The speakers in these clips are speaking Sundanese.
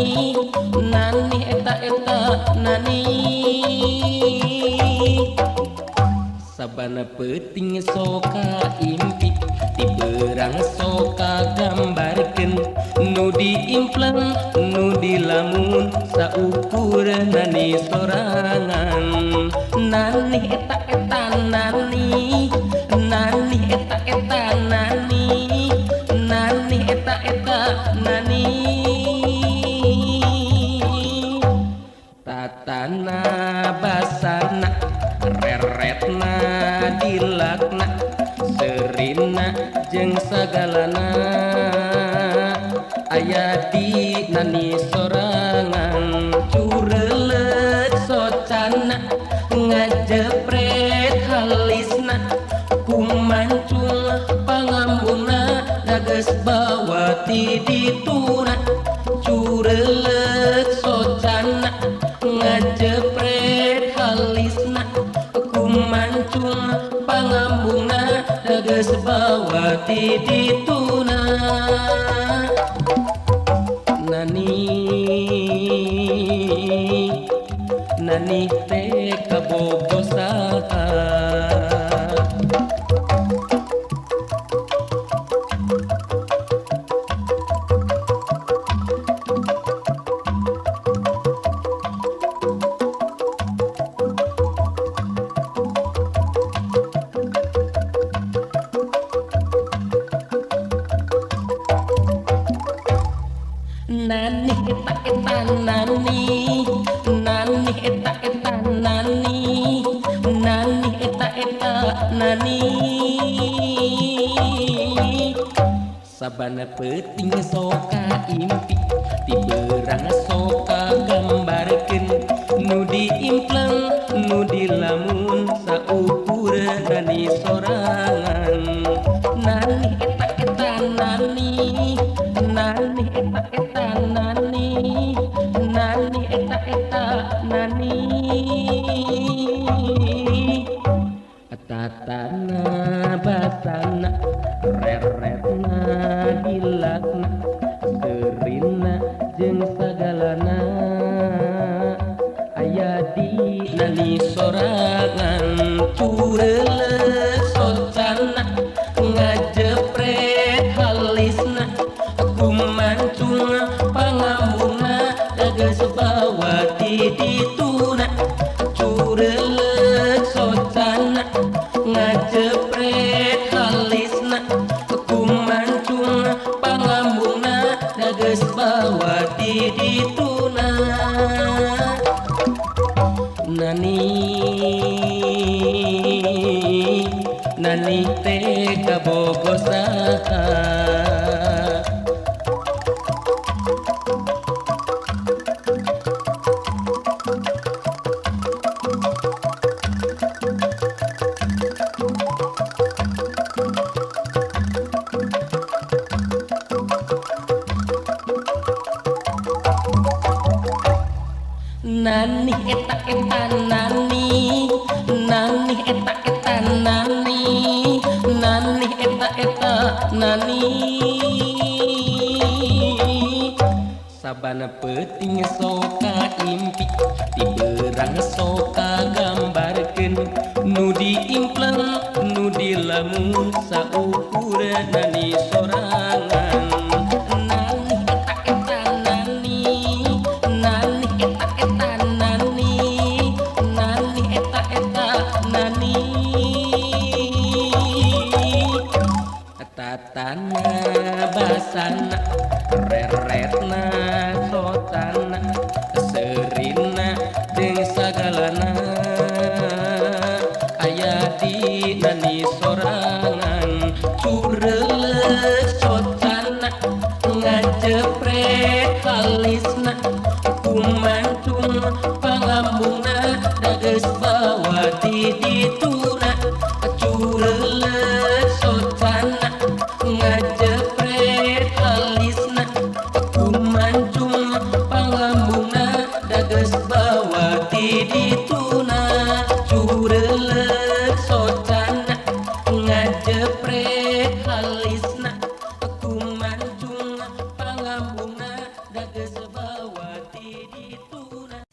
nani nani eta eta nani. Sabana peuting soka impi ti beurang soka gambarkeun nu diimplang nu dilamun saukur nani sorangan. Nani eta eta nani nani eta eta nani nani eta eta nani. Tatana basana reretna dilakna serina jeung sagalana aya di nani sorangan. Cureuleut socana ngajepret halisna kumancung pangambungna dageus bawa ti dituna. Cureuleut socana ngajepret halisna kumancung pangambungna dageus bawa ti dituna. Nani nani teh kabogo saha. Nani eta eta nani nani eta eta nani nani eta eta nani. Sabana peuting soka impi ti beurang soka gambarkeun nu diimplang nu dilamun saukur nani sorangan. Nani eta eta nani nani eta eta nani nani eta eta nani. Tatana basana reretna dilakna seurina jeung sagalana aya di nani sorangan. Cureuleut socana ngajepret halisna kumancung pangambungna dageus bawa ti dituna. Cureuleut socana ngajepret halisna kumancung pangambungna dageus bawa ti dituna. Nani nani teh kabogo saha. Nani eta eta nani nani eta eta nani nani eta eta nani. Sabana peuting soka impi ti beurang soka gambarkeun nu diimplang nu dilamun saukur nani sorangan. Nani eta eta nani nani eta eta nani nani eta eta nani. Tatana basana reretna socana seurina jeung sagalana aya di nani sorangan. Cureuleut socana ngajepret halisna kumancung pangambungna dageus bawa ti dituna. Cureuleut socana ngajepret halisna kumancung pangambungna dageus bawa ti dituna. Cureuleut socana ngajepret halisna kumancung pangambungna dageus bawa di dituna.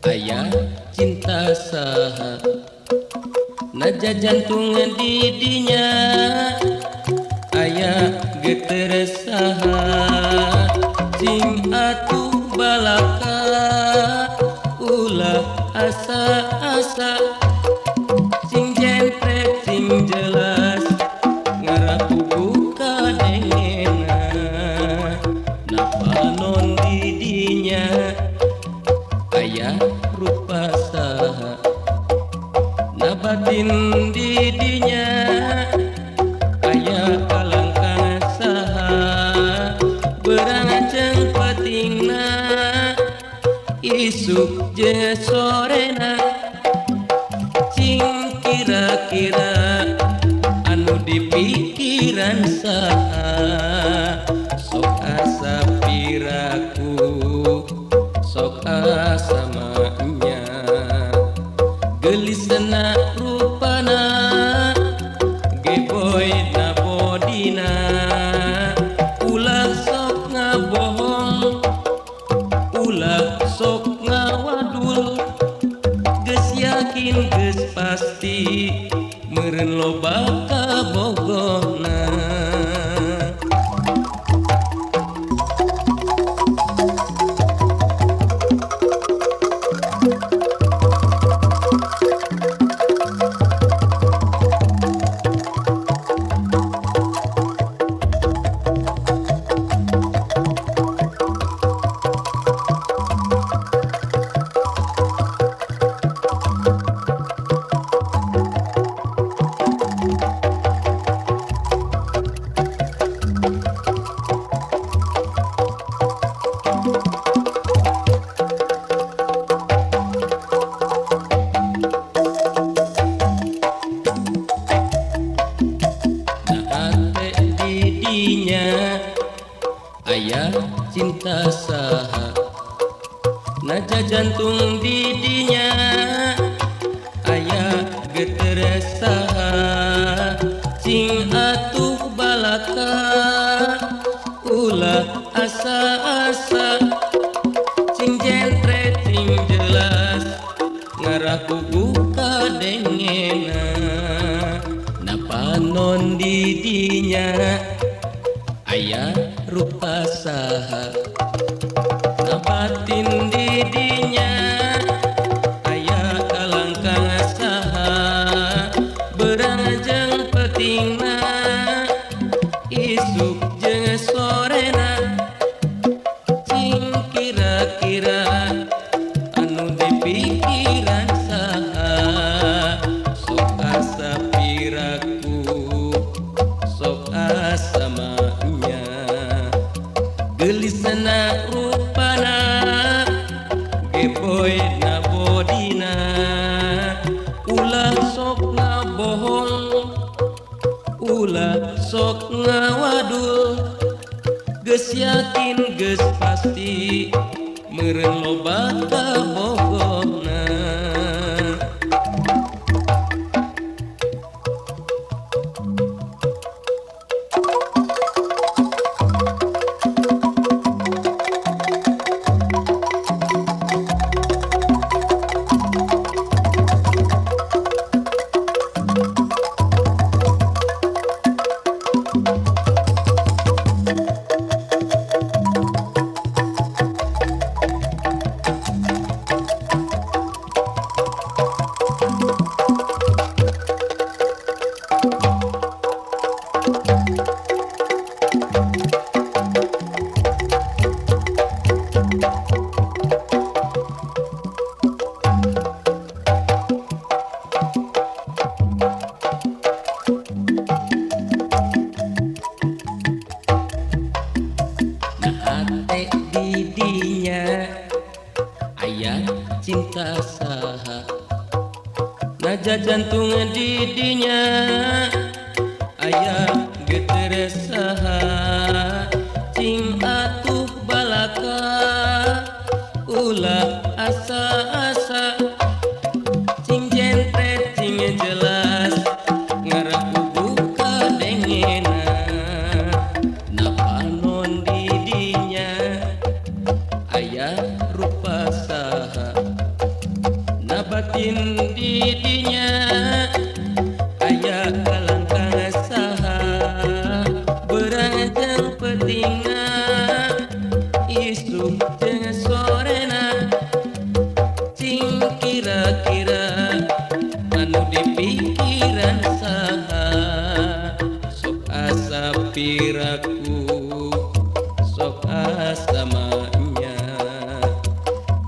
Ayah cinta saha naja jantung didinya ayah geter saha cing atuh balaka ulah asa-asa cing jentre cing jelas ngarapugu kadengena napa non didinya ayah rupa saha nabatin didinya ayah kalangkang saha berangaceng patingna isuk jeung sorena cing kira-kira anu dipikiran saha sok asa piraku sok asa maenya gelisna rupana geboy na bodina ulah sok ngabohong ulah sok ngawadul geus yakin geus pasti meureun loba kabogohna. Ayah cinta saha naja jantung didinya ayah geter saha cing atuh balaka ulah asa-asa cing jentre cing jelas ngarapugu kadengena napa non didinya ayah rupa saha nabatin didinya ayah kalangkang saha berangajeng petingna isuk jeung sorena cing kira-kira anu dipikiran saha sok asa piraku sok asa maenya gelisna rupana geboy na bodina ulah sok ngabohong ulah sok ngawadul geus yakin geus pasti meureun loba kabogohna. Aya cinta saha naja jantung didinya aya geter saha cing atuh balaka ulah asa-asa cing jentre cing jelas ngaraku buka dengena napanon didinya aya rupa saha nabatin didinya aya kalangkang saha beranjang petinga isuk jeung sorena cing kira-kira anu dipikiran saha sok asa piraku sok asa manya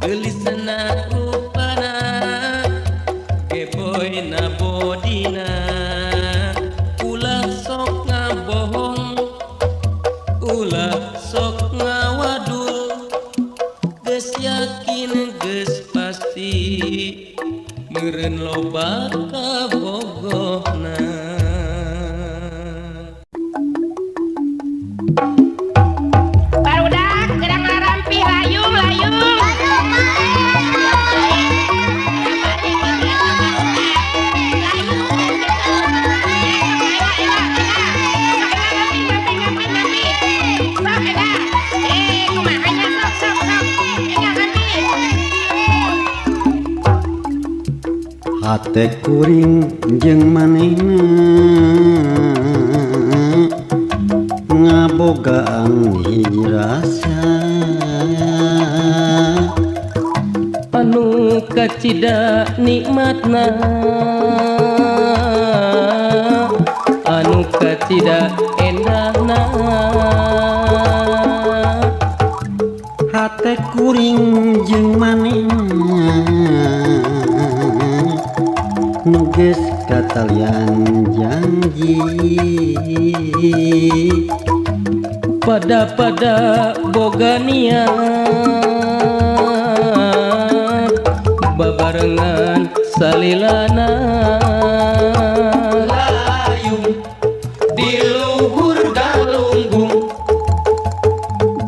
geulisna rupana geboyna bodina ulah sok ngabohong ulah sok ngawadul geus yakin geus pasti meureun loba kabogohna. Barudak gerang ngarampih layung layung. Hate kuring jeung manehna ngabogaan hiji rasa anu kacida nikmatna anu kacida endahna hate kuring jeung manehna nu geus katalian janji pada-pada boga niat babarengan salilana layung di luhur galunggung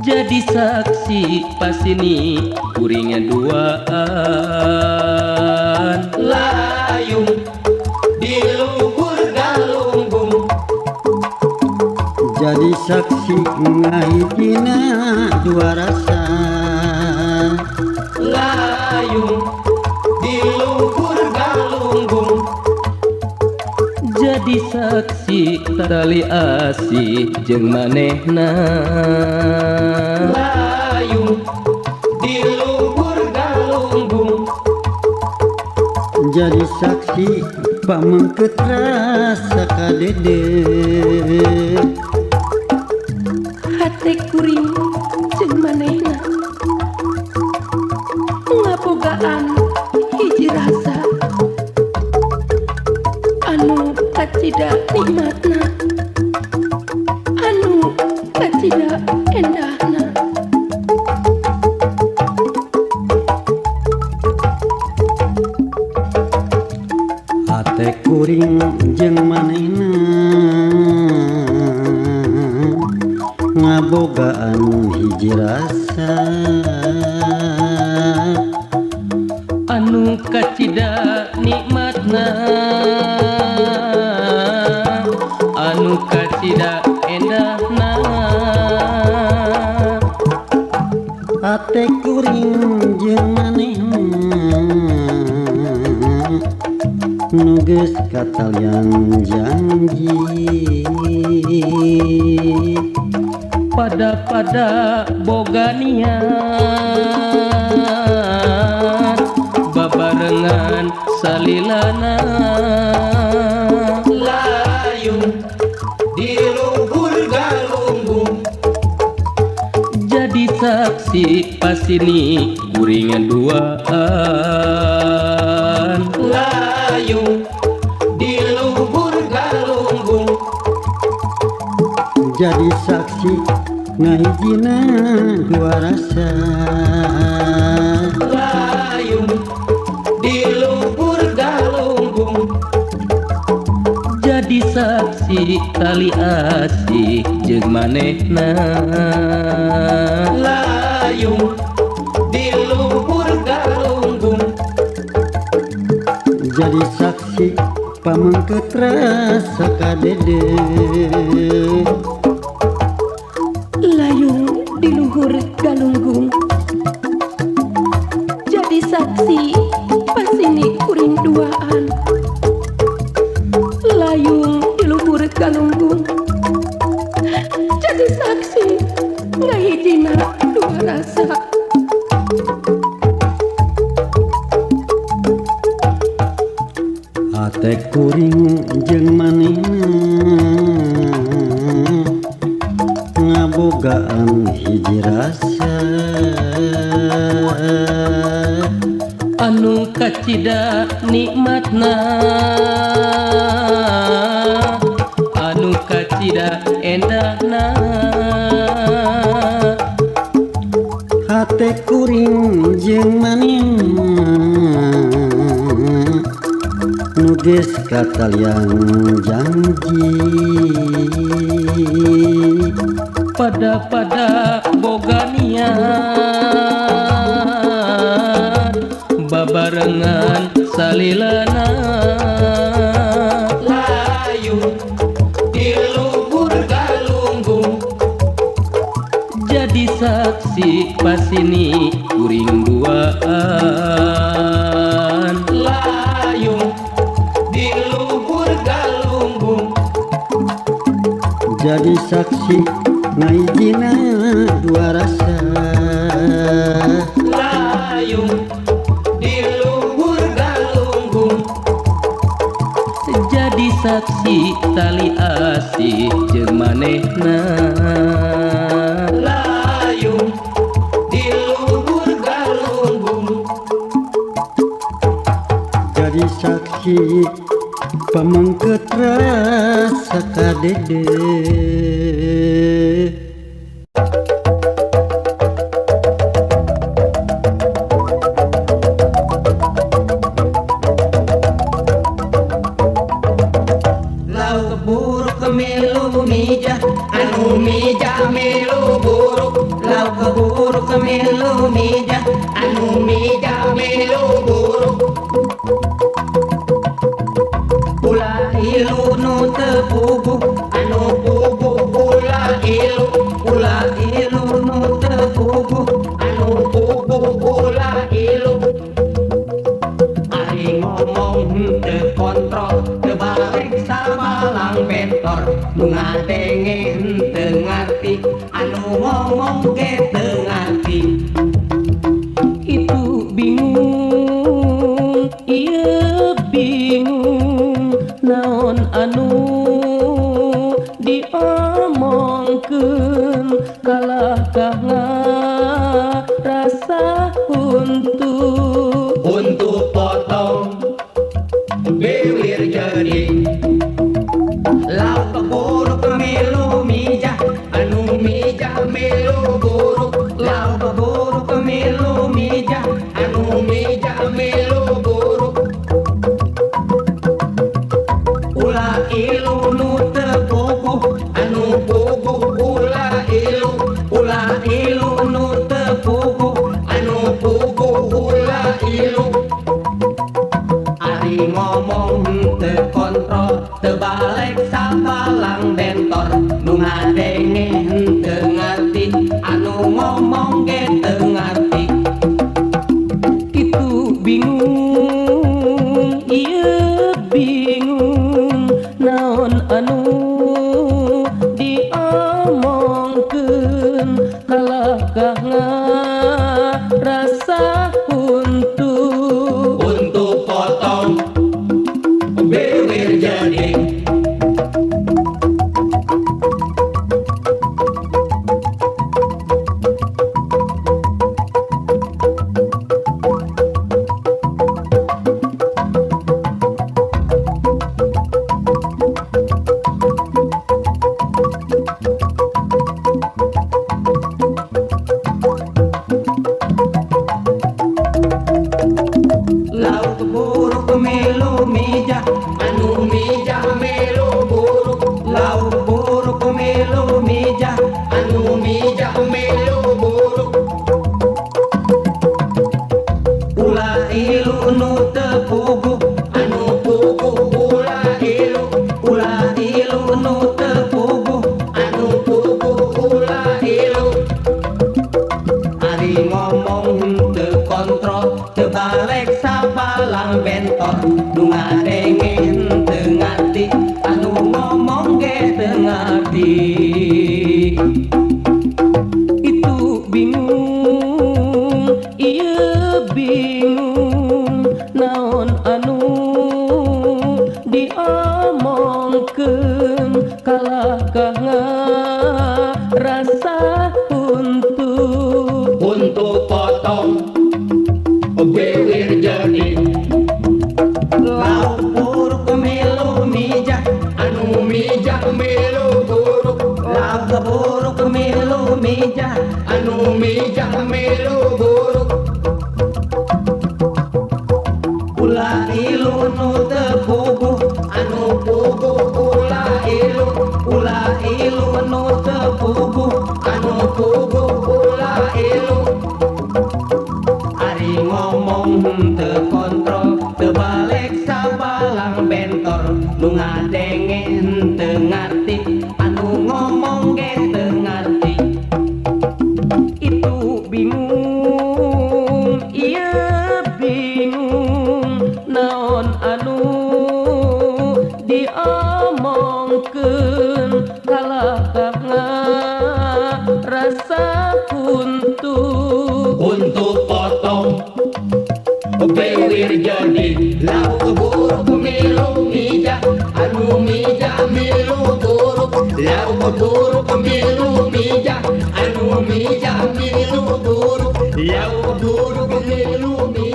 jadi saksi pasini kuringnya duaan layung di luhur galunggung jadi saksi ngahijina dua rasa layung di luhur galunggung jadi saksi tali asih jeung manehna layung di luhur galunggung jadi saksi pamengket rasa kadede hate kuring jeung manehna ngabogaan hiji rasa anu kacida nikmatna anu kacida endahna. Hate kuring jeung manehna ngabogaan hiji rasa anu kacida nikmatna anu kacida endahna hate kuring jeung manehna nu geus katalian janji pada-pada boga niat babarengan salilana layung di luhur galunggung jadi saksi pasini kuringan duaan layung di luhur galunggung jadi saksi ngahijina dua rasa. saksi tali asih jeung manehna. Layung di luhur galunggung jadi saksi pamengkeut rasa kadede. Layung di luhur galunggung jadi saksi pasini kuring duaan. Layung di luhur galunggung jadi saksi ngahijina dua rasa. Hate kuring jeung manehna ngabogaan hiji rasa anu kacida nikmatna, anu kacida endahna. Hate kuring jeung manehna nu geus katalian janji pada-pada boga niat babarengan salilana. Layung di luhur galunggung jadi saksi pasini kuring duaan. Layung di luhur galunggung jadi saksi ngahijina dua rasa. Layung di luhur galunggung jadi saksi tali asih jeung manehna. Layung di luhur galunggung jadi saksi pamengkeut rasa kadede. Lauk buruk milu mijah anu mijah milu buruk. Lauk buruk milu mijah anu mijah milu buruk. Ulah ilu nu teu puguh anu puguh ulah ilu. Ulah ilu nu teu puguh anu puguh ulah ilu. Ari ngomong henteu kontrol teu balik sabalang bentor. Nu ngadenge henteu ngarti anu ngomong ge teu ngarti. Itu bingung ieu bingung naon anu diomongkeun kalah ka rasa huntu. Untuk potong biwir jadi lauk buruk milu mijah anu mijah milu buruk. Lauk buruk milu mijah anu mijah milu buruk. Ulah ilu nu teu puguh anu puguh ulah ilu. Ulah ilu nu teu puguh anu puguh ulah ilu. Ari ngomong teu kontrol teu balik sabalang bentor. Nu ngadenge henteu ngarti anu ngomong ge teu ngarti. Kitu bingung ieu bingung naon anu diomongkeun kalah ka rasa huntu. Untuk potong biwir jadi teu balek sabalang bentor. Nu ngadenge teu ngarti, anu ngomong ge teu ngarti. Itu bingung, ieu bingung, naon anu diomongkeun kalah ka ngarasa huntu. Huntu potong biwir jadi lauk buruk milu mijah, anu mijah milu buruk. Lauk buruk milu mijah, anu mijah milu buruk. Ulah ilu nu teu puguh, anu puguh ulah ilu. Ulah ilu nu teu puguh, anu puguh ulah ilu. Ari ngomong teu kontrol, teu balek sabalang bentor. Nu ngadenge teu ngarti, anu ngomong ge teu ngarti. Itu bingung, ieu bingung, naon anu diomongkeun kalah ka ngarasa huntu. Huntu potong biwir jadi lauk buruk milu mijah, anu mijah milu buruk. Lauk buruk milu mijah, anu mijah milu buruk. Lauk buruk milu mijah.